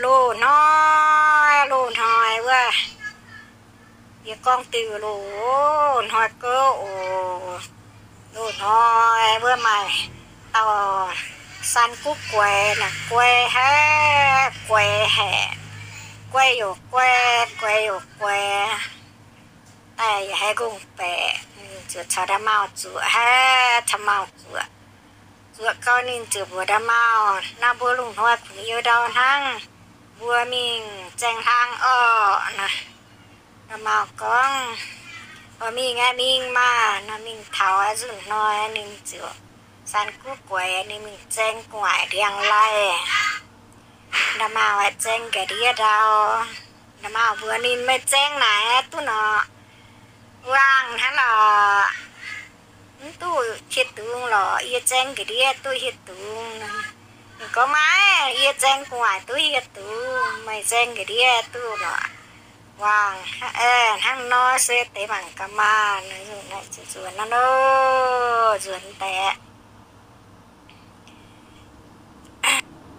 Loz-hnoi, loz-hnoi wuov, yie gorngv diuh loz-hnoi gouv oc. Loz-hnoi wuov maaih dauh San Guv Guaix naaic, guai haic, guaix haic, guai youc guai, guaix youc guaix. Daaih yaac haiz ngongh baeqc, ninh ziouc caux nda'maauh zuoqc, haiz caux maauh zuoqc. Zuoqc gau ninh ziouc mbuox nda'maauh, naaiv mbuo loz-hnoi kungx you ndau hnangv, mbuo mingh zaeng hlang orqc. Nda'maauh gorngv, oix mingh aeqv, mingh maah. Nor mingh taux nzunc hnoi ninh ziouc, San Guv Guaix ninh mingh zaeng gu'nguaaic ndiangx-laih. Nda'maauh aeqv, zaeng ga'ndiev ndau. Nda'maauh mbuox ninh, meih zaeng naaic duqv nor, waangh hnangv lorqc, mv duqv hieh dungz lorqc. Yie zaeng ga'ndiev duqv hieh dungz. Ninh gorngv, maiv, yie zaeng gu'nguaaic duqv hieh dungz, meih zaeng ga'ndiev duqv nor, waangh hnangv nor se deix mangc gaax maah. Nzuonx nor, nzuonx daaih.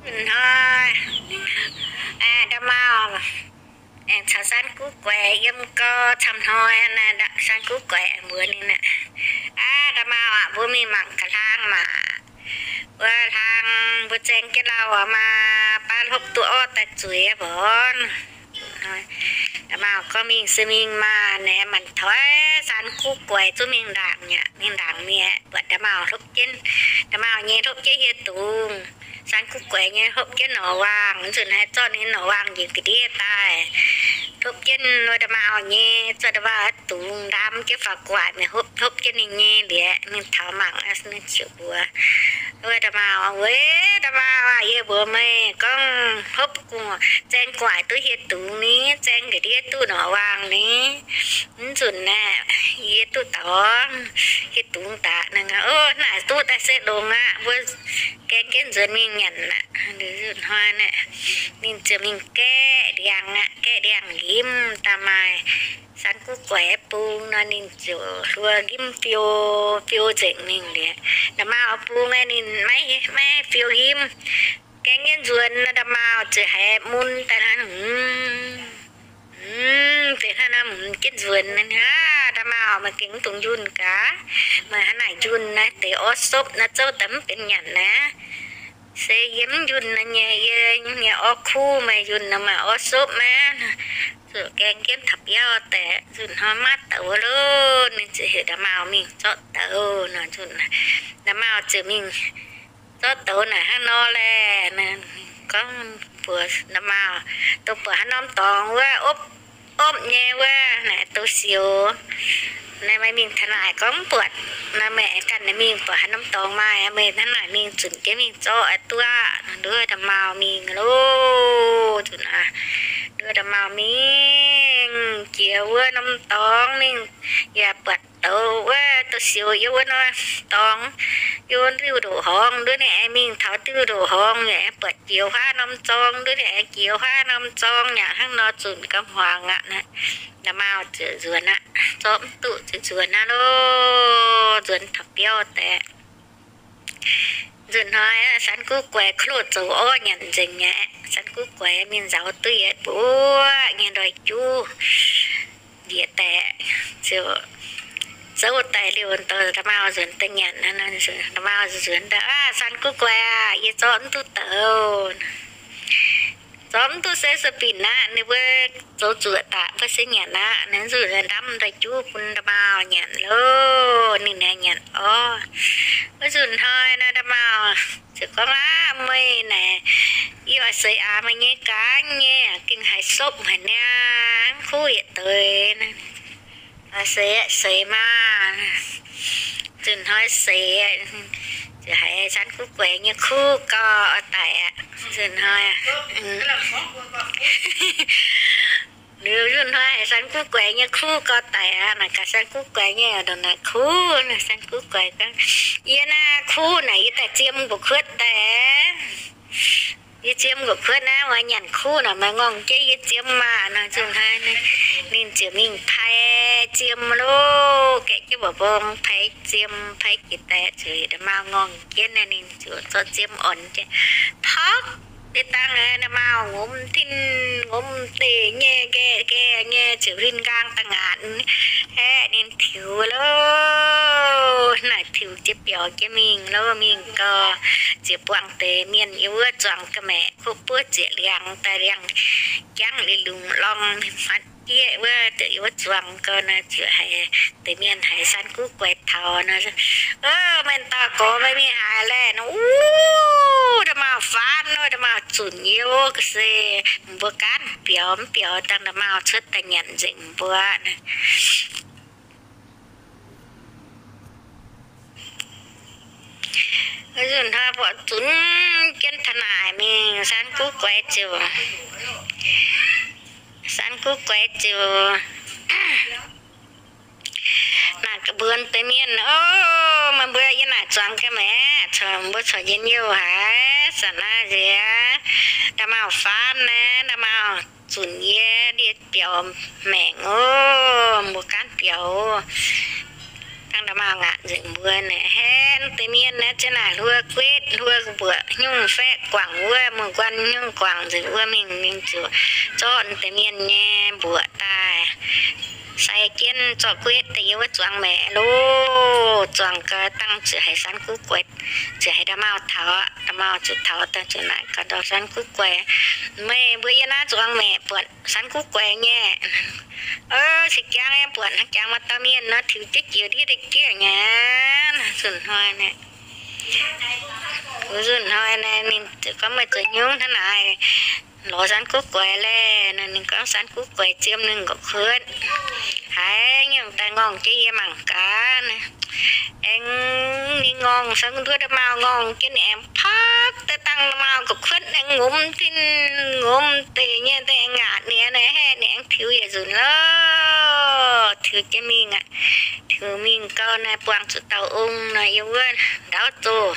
Hnoi, nda'maauh aengx caux San Guv Guaix yiem gau camv hnoi. San Guv Guaix aengx mbuox ninh, aav, nda'maauh aah, mbuo mingh mangc gaax hlang maah. Wuov hlang mbuo zaeng jienv lauh aqv maah, baav hlopv duqv orv daaih zueiz mborqv. Nda'maauh gorngv, mingh se mingh maah. Naaiv manc toi San Guv Guaix zungv mingh ndaangc aqv. Mingh ndaangc mienh buatc nda'maauh hlopv jienv, nda'maauh nyei hlopv jienv hieh dungz, San Guv Guaix nyei hlopv jienv norqc waangh. Nzunc haaix zorqv ninh norqc waangh njiec ga'ndiev daaih, hlopv jienv wuov nda'maauh nyei, zorqv nda'maauh dungz ndaam jienv faaux gu'nguaaic mingh, hlopv, hlopv jienv ninh nyei liuz, ninh taux mangc, ninh ziouc mbuox wuov nda'maauh, weic nda'maauh aah, yie mbuox meih gorngv hlopv gu'nguaaic, zaeng gu'nguaaic duqv hieh dungz ni, zaeng ga'ndiev duqv norqc waangh ni. Mv nzunc naaiv yie duqv daux hieh dungz daaih. Ov, naaic duqv daaih se longx aqv, mbuo gaeng jienv nzuonx mingh nyanc aqv. Nzunc hnoi naaic ninh ziouc mingh gaeqv ndiangx aqv, gaeqv ndiangx nqimv daaih maaih San Guv Guaix bung nor, ninh ziouc hluo nqimv fiou, fiou nzengc mingh liuz, nda'maauh bung aeqv, ninh maiv, maiv fiou nqimv. Gaeng jienv nzuonx, nda'maauh ziouc haiz mun daaih hnangv, mv, deix hnangv naaiv mv jienv nzuonx aqv. Nda'maauh, meih gengh mv dungx njunh gaax. Meih hnangv naaic njunh naaiv deix orv sopv naaiv zouv daaih mv benx nyanc naaiv. Se yie mv njunh naaiv nyei, yie nyei orv kuv, meih njunh naaiv maaih orv sopv maiv? Zuqc gaeng jienv taux biauv daaih, nzunc hnoi maiv douz loh, ninh ziouc heuc nda'maauh mingh zorqv douz nor. Nzunc nda'maauh ziouc mingh zorqv douz naaic hnangv nor laeh. Gorngv mbuox nda'maauh, dongh buatc haaix norm dorngx wuov, opv, opv nyei wuov, naaic douz-sioux. Naaiv meih mingh taux naaic gorngv mv buatc, naaiv meih aengx ganh mingh buatc haaix norm dorngx maaih, meih hnangv naaic mingh zunc jienv mingh zorqv duqv aqv. Nduov nda'maauh mingh loh. Nzunc aav, nduov nda'maauh mingh jiex wuov norm dorngx mingh, yaac buatc douz wuov, douz-sioux yiem wuov norm dorngx, yiem wuov diuh ndoqv horngz. Nduov ninh aengx mingh taux diuh ndoqv horngz, yaac aengx buatc jiex wuov norm zorng. Nduov ninh aengx jiex wuov norm zorng, yaac hnangv nor zunc gau hmuangx aqv. Nda'maauh ziouc nzuonx aqv, zorqv mv duqv ziouc nzuonx aqv loh. Nzuonx taux biauv daaih, nzunc hnoi San Guv Guaix klo zoux orv nyanc nzengc aqv. San Guv Guaix mingh nzauz duqv yietc buoqv nyei ndoih juv njiec daaih, ziouc zouv daaih liuz, nda'maauh nzuonx daaih nyanc. Nda'maauh nzuonx daaih, aav, San Guv Guaix aah, yie zorqv mv duqv douz. Zorqv mv duqv se sueih binc aqv. Ninh mbuo zoux zuoqc daaih mbuo se nyanc aqv. Naaiv nzunc ndamv ndoih juv bun nda'maauh nyanc loh. Ninh naaiv nyanc orv. Wuov nzunc hnoi naaiv nda'maauh ziouc gorngv, aav, meih naaic, yie oix seix aax meih nyei gaax nyei, gengh haiz sopv haic niaa, kuv yietc deix. Seix, seix maah. Nzunc hnoi seix, ziouc haiz San Guv Guaix nyei kuv gau daic aqv. Nzunc hnoi, nzunc hnoi haiz San Guv Guaix nyei kuv gau daic aqv. Naaic gaax San Guv Guaix nyei ndongc naaic kuv. San Guv Guaix gorngv, yie naaiv kuv naaic yie daaih ziem nqox kuotv daaih. Yie ziem nqox kuotv naaiv, meih nyanc kuv naaic meih ngorng jienv yie ziem maah. Nor nzunc hnoi ninh ziouc mingh pai ziem loh, gaeqv jienv mba'mbong pai ziem, pai jiex daaih ziouc nda'maauh ngorng jienv naaiv, ninh ziouc zorqv ziem orn jienv, pokv, Deix dangh naaiv, nda'maauh ngomz tin ngomz deic nyei, nqaeqv nqaeqv nyei, ziouc huin nqaang da'ngaatc, haeqv ninh tiux loh. Naaic tiux jiex biaux jiex mingh loh, mingh gau, ziouc buangh deix mienh yiem wuov zuangx ga'maeqc, kuv buov zieqc liangx daaih, liangx jangv liuz lungz lorngh hmatv jieqv wuov, ziouc yiem wuov zuangx gau naaic, ziouc haiz deix mienh haiz San Guv Guaix taux nor, Ov, meih dauh gorx, meih mingh haaix laeh? Nor, Ov, nda'maauh faanv nor, nda'maauh zunc yie ov, ga'sie mbuo gaanv biaux, mv biaux dangh nda'maauh cuotv daaih nyanc nzengc mbuo. Nzunc hnoi buatc zunc jienv taux naaic mingh, San Guv Guaix ziouc, San Guv Guaix ziouc naaic mbuox deix mienh, Ov, meih mbuo yiem naaic zuangx ga'maeqc, mbuo corc njien-youh haic. Zanc naaiv nziex nda'maauh faanv naaiv, nda'maauh zunc yie ndie biaux maengc ov, mbuo gaanv biaux ov. Dangh nda'maauh ngaatc nzengc mbuo naaic, haeqv deix mienh naaiv ziouc naaic hluo guetv hluo mbuoqc nyungc faeqv guangc wuov, muoz-guan nyungc guangc nzengc wuov mingh, mingh ziouc zorqv deix mienh nyei mbuoqc daaih sai jienv zorqv guetv daaih yiem wuov zuangx maeqc loh. Zuangx gau dangh ziouc haiz San Guv Guaix, ziouc haiz nda'maauh taux, nda'maauh ziouc taux daaih ziouc naaic gaax ndau San Guv Guaix, Meih mbuo yiem naaiv zuangx maeqc buatc San Guv Guaix nyei? Ov, cingx jangv nyei, buatc hnangv jangx maaih dauh mienh nor tiux jieqv jiex ndiev deix jieqv nyei. Nzunc hnoi naaic, nzunc hnoi naaic ninh ziouc gorngv, Meih zuqc nyungc hnangv naaic lorz San Guv Guaix laeh? Nor ninh gorngv, San Guv Guaix ziemx ninh nqox kuotv haiz nyungc daaih ngorngh jienv yie mangc gaax. Aengx ninh ngorngh, San Guv, nduov nda'maauh ngorngh jienv ninh aengx pakv daaih dangh nda'maauh nqox kuotv aengx ngomz tin ngomz deic nyei, daaih aengx ngaatc ninh, naaic haeqv ninh aengx tiux yietc nzunc loh. Tiux jienv mingh aqv. Tiux mingh gau naaic buangh zuqc dauh ong nor yiem wuov ndaauv zoh.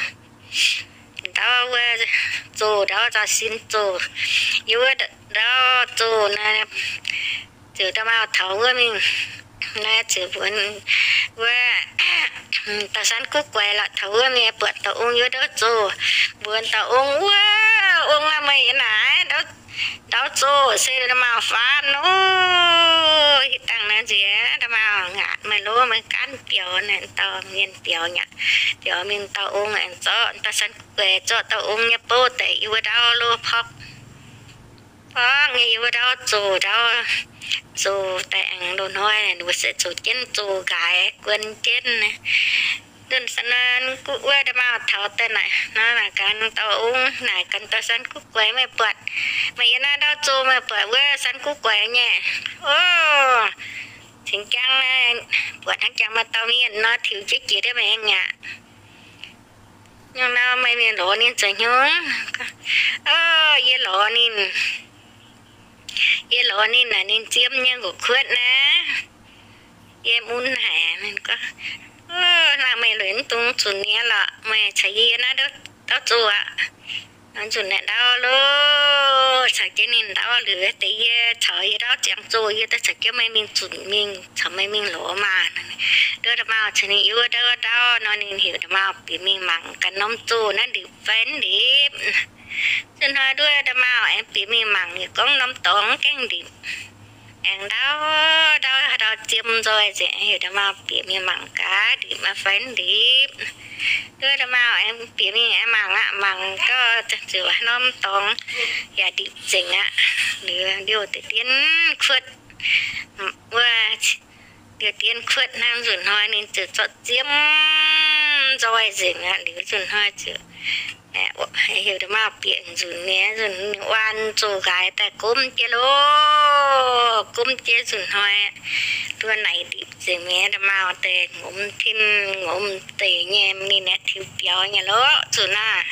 Ndaauv wuov zoh, ndaauv zaux sin zoh. Yiem wuov ndaauv zoh naaic ziouc nda'maauh taux wuov mingh. Naaiv ziouc mbuox wuov dauh San Guv Guaix lorqc, taux wuov mingh buatc dauh ong yiem wuov ndaauv zoh. Mbuox dauh ong, Wuov ong aah, meih yiem naaic ndaauv zoh se nda'maauh faanv ov. Hitv dangh naaiv nziex nda'maauh ngaatc meih loh, meih gaanv biaux naaic, dauh mienh biaux nyei. Biaux mingh dauh ong aengx zorqv, dauh San Guv Guaix zorqv dauh ong nyei bouv daaih yiem wuov ndaauv loh, porv porv nyei yiem wuov ndaauv zoh, ndaauv zoh daaih aengx loz-hnoi mbuo se zoh jienv zoh nqaaix guon jienv. Ndunh san nor, guv wuov nda'maauh taux daaih naaic nor, naaic gaax dauh ong, naaic gaax dauh San Guv Guaix, Meih buatc, meih yiem naaiv ndaauv zoh meih buatc wuov San Guv Guaix nyei? Ov, cingx jangv naaiv, buatc hnangv jangx maaih dauh mienh nor tiux jieqv jiex ndiev maengc mi'aqv. Nyungc nor meih mingh lorz ninh zoux hnyungv? Ov, yie lorz ninh, yie lorz ninh naaic, ninh ziemx nyei nqox kuotv naaiv, yie mun haic. Ninh gorngv, Ov, hnangv meih lueic mv dungx zunc nyei lorqc, meih caux yie yiem naaiv ndaauv zoh aqv. Nzunc naaic ndaauv loh, caux jienv ninh ndaauv liuz deix, yie caux yie ndaauv ziangx zoh, yie daaih caux jienv meih mingh zunc mingh, caux meih mingh lorz maah. Nduov nda'maauh caux ninh yiem wuov ndaauv nor, ninh heuc nda'maauh bieqc mingh mangc gaax norm zoh naaiv ndipc fai mv ndipc. Nzunc hnoi nduov nda'maauh aengx bieqc mingh mangc, yaac gorngv norm dorngx mv gaengh ndipc. Aengx ndaauv, ndaauv haaix dauh ziemx nzoih nzengc, heuc nda'maauh bieqc mingh mangc gaax ndipc fai mv ndipc. Nduov nda'maauh aengx bieqc mingh aengx mangc aqv. Mangc gau ziouc norm dorngx yaac ndipc nzengc aqv. Liuz liouh deix dien kuotv, wuov liouh dien kuotv hnangv. Nzunc hnoi ninh ziouc zorqv ziemx nzoih nzengc aqv. Liuz nzunc hnoi ziouc heuc nda'maauh bieqc nzunc nyei. Nzunc ninh waan zoh nqaaix daaih gomv jienv loh, gomv jienv nzunc hnoi nduov naaic ndipc nzengc mi'aqv. Nda'maauh daaih ngomz tin ngomz deic nyei, ninh aengx tiux biaux nyei loh nzunc naaiv.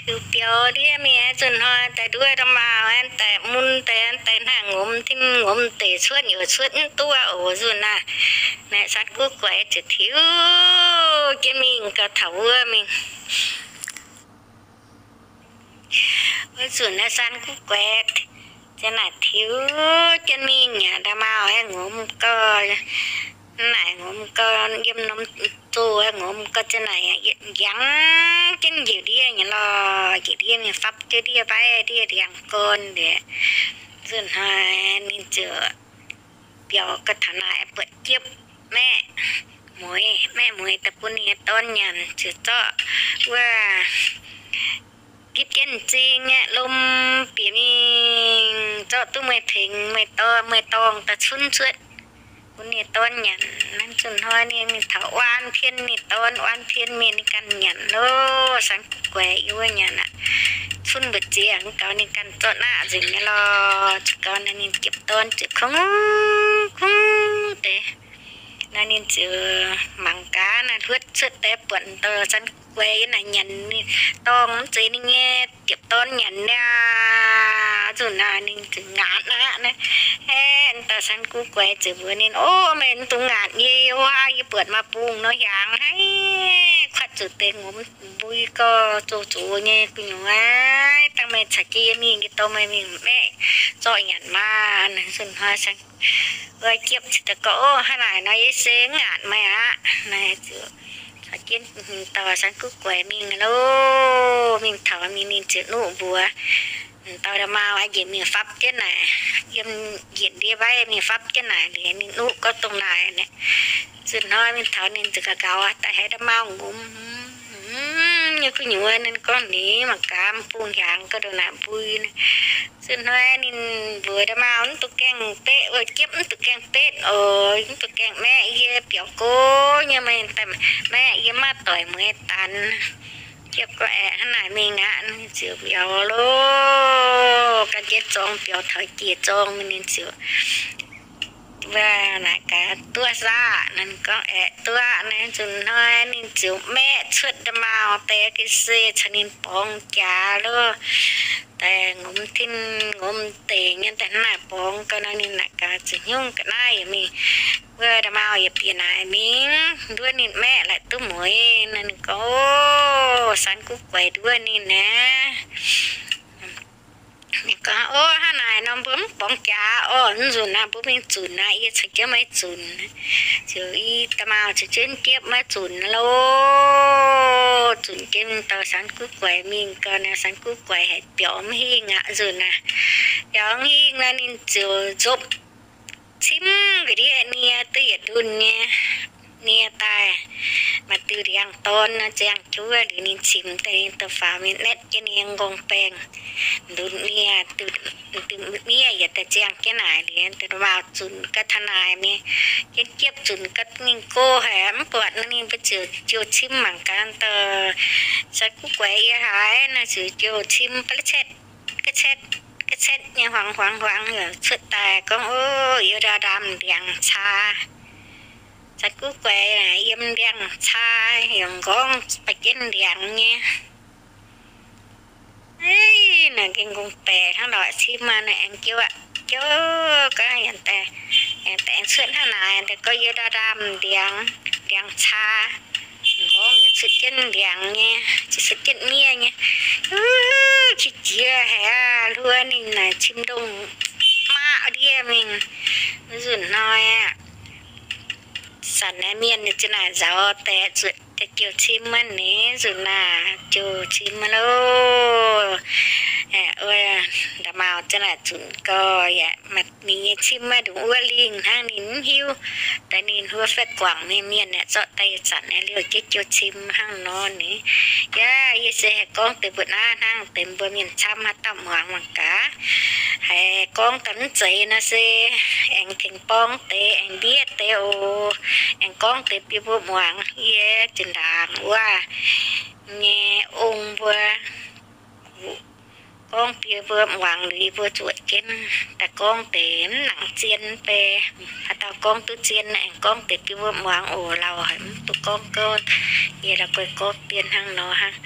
Tiux biaux ndiev mi'aqv. Nzunc hnoi daaih nduov nda'maauh aengx daaih mun daaih, aengx daaih hnangv ngomz tin ngomz deic cuotv youc cuotv mv duqv oc nzunc naaiv. Naaiv San Guv Guaix ziouc tiux jienv mingh gau taux wuov mingh. Wuov nzunc naaiv San Guv Guaix ziouc naaic tiux jienv mingh aqv. Nda'maauh aengx ngomz gau, Naaic ngomz gau, yiem norm zoh ngomz gau ziang naaic, yangh jienv njiec ndiev nyei lorh. Njiec ndiev mingh fapv jienv ndiev mbaiv ndiev ndiangx-gorn nzunc. Nzunc hnoi ninh ziouc biaux gau taux naaic buatc Jiepv maeqv mueiz, maeqv mueiz daaih bun ninh nyei dorn nyanc, ziouc zorqv wuov gipv jienv m'zing aqv, lomh bieqc mingh zorqv duqv mueiz-pengx, mueiz-dorngh, mueiz-dorngh daaih cunv cuotv bun ninh nyei dorn nyanc. Nzunc hnoi ninh mingh taux waan pien ninh dorn, waan pien mienh ninh ganh nyanc loh. Sanx guv guaix yiem wuov nyanc aqv. Cunv mbu'ziex gaux ninh ganh zorqv naqv nzengc nyei lorh. Ziouc gaux naaiv ninh jiepv dorn ziouc kungx kungx deix. Naaiv ninh ziouc mangc gaax naaiv hluotv cuotv deix buatc dauh sanx guv guaix yiem naaic nyanc dorngh mv zeiz ninh nyei jiepv dorn nyanc niaa. Nzunc naaiv ninh ziouc ngaatc aqv naaiv. Aeqv, dauh sanx guv guaix ziouc mbuox ninh, Ov, meih mv dungx ngaatc yie, yie waac yie buatc maaih bungh nor hiaangx haic, kuatv zuqc deix ngomz mbui gau zoux zox nyei gu'nyuoz aqv. Dangh meih caux jienv yie mingh, yie dorh meih mingh maeqv zorqv nyanc maah. Nzunc hnoi sanx guv guaix jiepv ziouc daaih gorngv, Ov, hnangv naaic nor yie se mv ngaatc meih aqv. Naaiv ziouc caux jienv dauh sanx guv guaix mingh loh. Mingh taux mingh ninh ziouc nuqv mbuox dauh nda'maauh aqv, njiec mingh fapv jienv naaic, yiem njiec ndiev mbaiv mingh fapv jienv naaic liuz ninh nuqv gorngv dongh naaic. Nzunc hnoi mingh taux ninh ziouc gaux gaux daaih haiz nda'maauh ngomz nyei gu'nyuoz. Ninh gorngv, Ninh mangc gaax, bungh hiaangx gau ndongc naaic mbui. Nzunc hnoi ninh mbuox nda'maauh, Mv dungx gaengh betv, wuov jiepv mv dungx gaengh betv oc, mv dungx gaengh maeqv yie, biaux go nyei meih daaih maeqv yie, maaih doic mueiz danx. Jiepv gorngv, Aeqv, hnangv naaic mingh aqv. Ninh ziouc biaux loh, gan jienv zorng biaux taux jiex zorng mingh ninh ziouc wuov naaic gaax duqv saah? Ninh gorngv, Aeqv, duqv aqv. Naaiv nzunc hnoi ninh ziouc maeqv cuotv nda'maauh deix ga'sie caux ninh borngz jaax loh. Daaih ngomz tin ngomz deic nyei daaih hnangv naaic borngz gau nor, ninh naaic gaax ziouc hnyungv ga'naaiv yaac mingh, wuov nda'maauh yaac bieqc naaic mingh nduov ninh maeqv laaic duqv mueiz nor. Ninh gorngv, Ov, sanx guv guaix nduov ninh naaic. Ninh gorngv, Ov, hnangv naaic nor mbuo mv borngz jaax orqc? Mv nzunc naaic mbuo mingh zunc naaic, yie caux jienv meih zunc. Ziouc i nda'maauh ziouc jienv jiepv maiv zunc loh. Zunc jienv dauh sanx guv guaix mingh gau naaic, sanx guv guaix haiz biaux mv hingh aqv. Nzunc naaic biaux mv hingh nor ninh ziouc nzopv cimv ga'ndiev nie duqv yietc ndunh nyei nie daaih. Maaih diuh ndiangx-dorn nor ziangh juov liuz ninh cimx daaih, ninh da'faaux mingh naetv jienv ninh nyei nqongh baengh ndunh nie, diuh miev yietc daaih ziangh jienv naaic liuz, nda'maauh zunc ga'ta'naaic mingh, jienv jiepv zunc ga'mingh go haic mv buatc nor, ninh mbuo ziouc jouh cimv mangc gaax dauh sanx guv guaix yiem haaix nor, ziouc jouh cimv ba'la'cetv, ga'cetv, ga'cetv nyei huangx huangx huangx yaac cuotv daaih gorngv, Ov, yie ndau ndaamv ndiangx caa. Sanx guv guaix yiem ndiangx caa yaac nqorngv ba'jienv ndiangx nyei. Naaic gengh nqongh baeqc hnangv nor cimv maah, naaic aengx jouh, jouh gaax yaac daaih, aengx daaih aengx cuotv hnangv naaic, daaih gorngv, Yie ndau ndaamv ndiangx, ndiangx caa. Nqorngv yaac cuotv jienv ndiangx nyei, cuotv jienv miev nyei. Qiex jiez haic aqv, hluo ninh naaic cim ndongh maqv ndiev mingh. Nzunc hnoi aqv, zanc naaiv mienh ninh zinh naaic nzaaux deix zuotc deix jouh cim maah, ninh nzunc naaic jouh cim maah loh. Nda'maauh zinh naaic zunc gau yaac maaih ninh nyei cim maiv ndongc wuov lingh hnangv, ninh mv hiuv. Daaih ninh huo faix guangc nyei mienh aeqv, zorqv daaih zanc naaiv liouh jienv jouh cim hnangv nor ni. Yaac yie se haih gorngv deix mbuo naaiv hnangv, deix mbuo mienh camv haaix dauh muangx mangc gaax. Haiz gorngv daaih mv zeiz nor se aengx tengx borng deix, aengx mbiev deix oc. Aengx gorngv deix bun mbuo muangx. Yie zinh ndaangc wuov nyei ong mbuo gorngv bun mbuo muangx liuz, yie mbuo zuotc jienv daaih gorngv deix mv nangc zien bei. Haaix dauh gorngv duqv zien aengx gorngv deix bun mbuo muangx oc. Lauh haic mv duqv gorngv gouv, yie la'guaih gorngv dien hnangv nor hnangv.